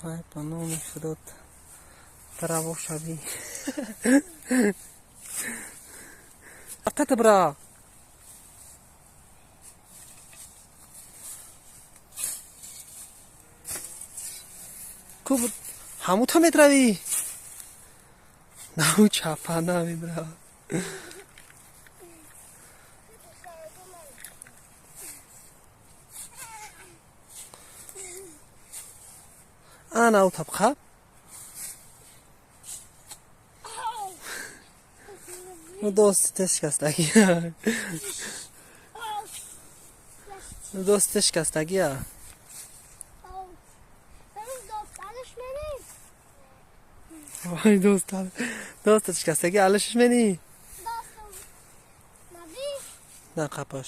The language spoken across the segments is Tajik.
Вай, ба номи Худо, тараво шавӣ. Рафтата бира. Ку ҳамута метравӣ? На, ӯ чапа намебирав. Ана ӯ табқа. Дости шикастагия. Дости шикастагия. Вай, дост, дост шикастаги, алашш мени? На, қапаш.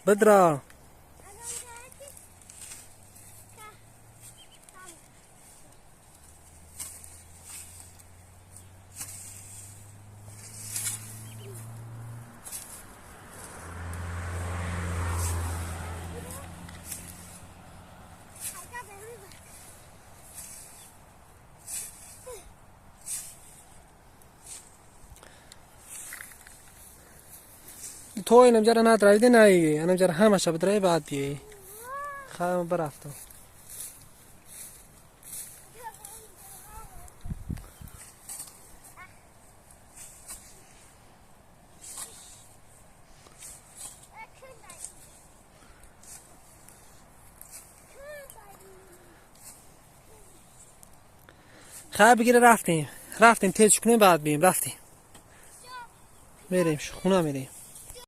Бадра. То инам ҷара надравиде, наи анам ҷара ҳамаша бидраи, баъд биёӣ. Хай, барафтам. Хай, бигира, рафтем, рафтем, тез кунем, баъд бием. Рафтем, мерем, хона мерем.